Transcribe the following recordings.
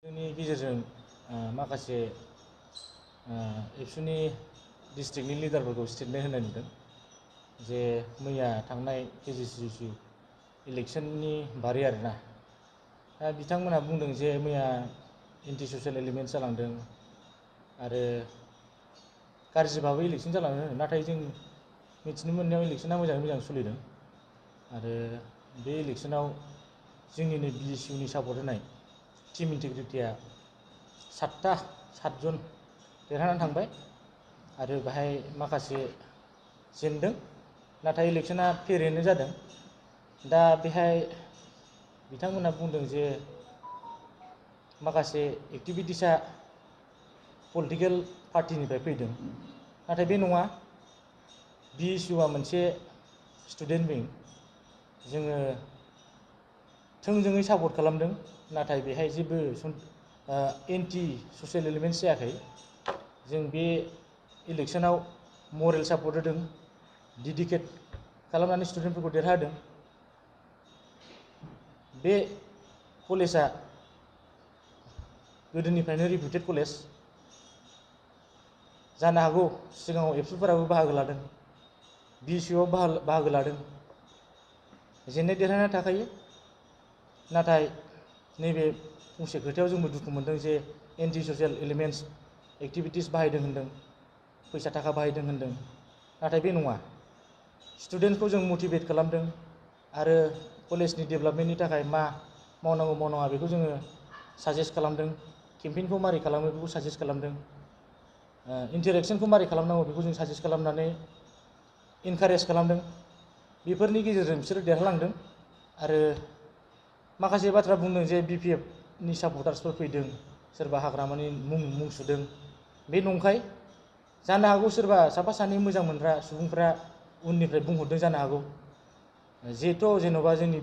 जोंनि गेजेरजों माखासे एबसुनि डिस्ट्रिक्टनि लिडारफोरखौ स्टेटमेन्ट होनाय नुदों जे मैया थांनाय केजिसिसि इलेक्शननि बारै आरोना दा बिथांमोनहा बुंदों जे मैया एन्टि ससियेल एलिमेन्ट जालांदों आरो गाज्रि भाबै इलेक्शन जालांदों नाथाय जों मिथिनो मोननायाव इलेक्शना मोजाङै मोजां सोलिदों आरो बे इलेक्शनाव जोंनिनो बिएसइउनि सापर्ट होनाय टीम इन्टिग्रिटिया 7 जन देरहानानै थांबाय आरो बेहाय माखासे जेनदों नाथाय इलेक्शना फेरैनो जादों दा बेहाय बिथांमोनहा बुंदों जे माखासे एक्टिभिटिसा पलिटिकेल पार्टिनिफ्राय फैदों नाथाय बे नङा बिएसइउआ मोनसे स्टुडेन्ट विं जोङो थोंजोङै सापर्ट खालामदों नाथाय बेहाय जेबो एन्टि ससियेल एलिमेन्ट्स जायाखै जों बे इलेक्शनाव मरेल सापर्ट होदों डेडिकेट खालामनानै स्टुडेन्टफोरखौ देरहादों बे कलेजा गोदोनिफ्रायनो रिपुटेड कलेज जानो हागौ सिगाङाव एबसुफोराबो बाहागो लादों बिएसइउआव बाहागो लादों जेननाय देरहानाय थाखायो नाथाय नैबे फंसे खोथायाव जोंबो दुखु मोनदों जे एन्टि ससियेल एलिमेन्ट्स एक्टिभिटिस बाहायदों होनदों फैसा थाखा बाहायदों होनदों नाथाय बे नङा स्टुडेन्टखौ जों मटिभेट खालामदों आरो कलेजनि डेभेलपमेन्टनि थाखाय मा मावनांगौ मावनाङा बेखौ जोङो साजेस्ट खालामदों केम्पेइनखौ मारै खालामो बेखौ साजेस्ट खालामदों इन्टारेक्सनखौ मारै खालामनांगौ बेखौ जों साजेस्ट खालामनानै इनकारेज खालामदों बेफोरनि गेजेरजों बिसोरो देरहालांदों आरो माखासे बाथ्रा बुंदों जे बिपिएफनि सापर्टार्सफोर फैदों सोरबा हाग्रामानि मुं सुदों बे नंखाय जानो हागौ सोरबा साफा सानै मोजां मोनग्रा सुबुंफ्रा उननिफ्राय बुंहरदों जानो हागौ जिहेथु जेन'बा जोंनि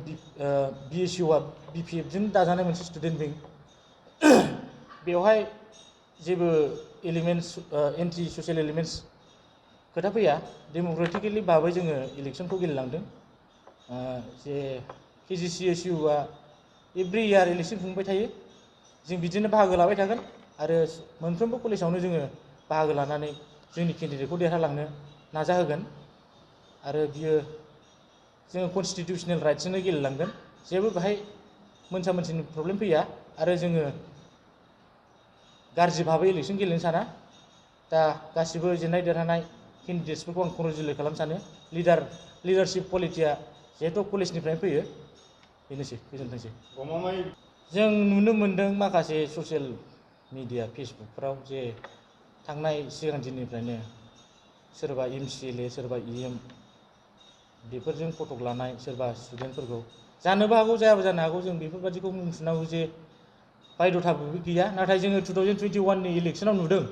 बिएसइउआ बिपिएफजों दाजानाय मोनसे स्टुडेन्ट विं बेवहाय जेबो एलिमेन्ट्स एन्टि ससियेल एलिमेन्ट्स खोथा फैया डेम'क्रेटिकेलि भाबै जोङो इलेक्शनखौ गेलेलांदों जे केजिसिएसइउआ एभ्रि इयार इलेक्शन खुंबाय थायो जों बिदिनो बाहागो लाबाय थागोन आरो मोनफ्रोमबो कलेजावनो जोङो बाहागो लानानै जोंनि केन्डिडेटखौ देरहालांनो नाजाहोगोन आरो बियो जोङो कनस्टिटिउसनेल राइट्सजोंनो गेलेलांगोन जेबो बेहाय मोनसा मोनसिनि प्रब्लेम फैया आरो जोङो गाज्रि भाबै इलेक्शन गेलेनो साना दा गासिबो जेननाय देरहानाय केन्डिडेट्सफोरखौ आं कंग्रेचुलेट खालामनो सानो लिडारशिप क्वालिटिया जिहेतु कलेजनिफ्रायनो फैयो बेनोसै गोजोनथोंसै जों नुनो मोन्दों माखासे ससियेल मिडिया फेसबुकफ्राव जे थांनाय सिगां दिननिफ्रायनो सोरबा एमसिएलए सोरबा इएम बेफोरजों फटक लानाय सोरबा स्टुडेन्टफोरखौ जानोबो हागौ जायाबो जानो हागौ जों बेफोरबादिखौ बुंफिननांगौ जे बायध'थाबो गैया नाथाय जोङो 2021नि इलेक्शनाव नुदों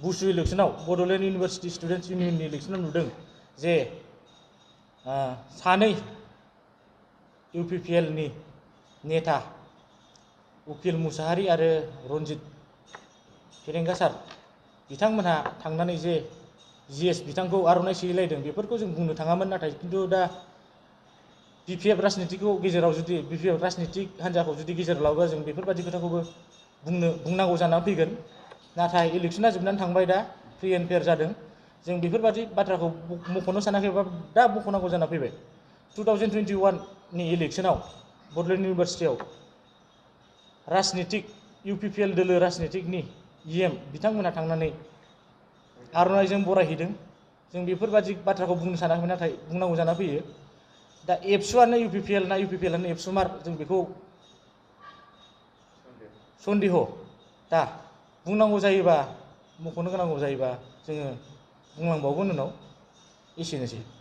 बुसु इलेक्शनाव बड'लेण्ड इउनिभार्सिटि स्टुडेन्टस इउनियननि इलेक्शनाव नुदों जे सानै इउपिपिएलनि नेता उकिल मुसाहारि आरो रन्जित फेरेंगा सार बिथांमोनहा थांनानै जे जिएस बिथांखौ आर'नाइ सिलायदों बेफोरखौ जों बुंनो थाङामोन नाथाय खिन्थु दा बिपिएफ राजनितिखौ गेजेराव जुदि बिपिएफ राजनितिक हान्जाखौ जुदि गेजेराव लाबोबा जों बेफोरबादि खोथाखौबो बुंनांगौ जानानै फैगोन नाथाय इलेक्शना जोबनानै थांबाय दा फ्रि एन्ड फेयार जादों जों बेफोरबादि बाथ्राखौ मख'नो सानाखैबा दा मख'नांगौ जाना फैबाय 2021नि इलेक्शनाव बड'लेण्ड इउनिभार्सिटियाव राजनितिक इउपिपिएल दोलो राजनितिकनि इएम बिथांमोनहा थांनानै आर'नाइजों बरायहैदों जों बेफोरबादि बाथ्राखौ बुंनो सानाखैमोन नाथाय बुंनांगौ जाना फैयो दा एबसुआनो इउपिपिएल ना इउपिपिएलानो एबसुमार जों बेखौ सन्देह दा बुंनांगौ जायोबा मख'नो गोनांगौ जायोबा जोङो बुंलांबावगोन उनाव एसेनोसै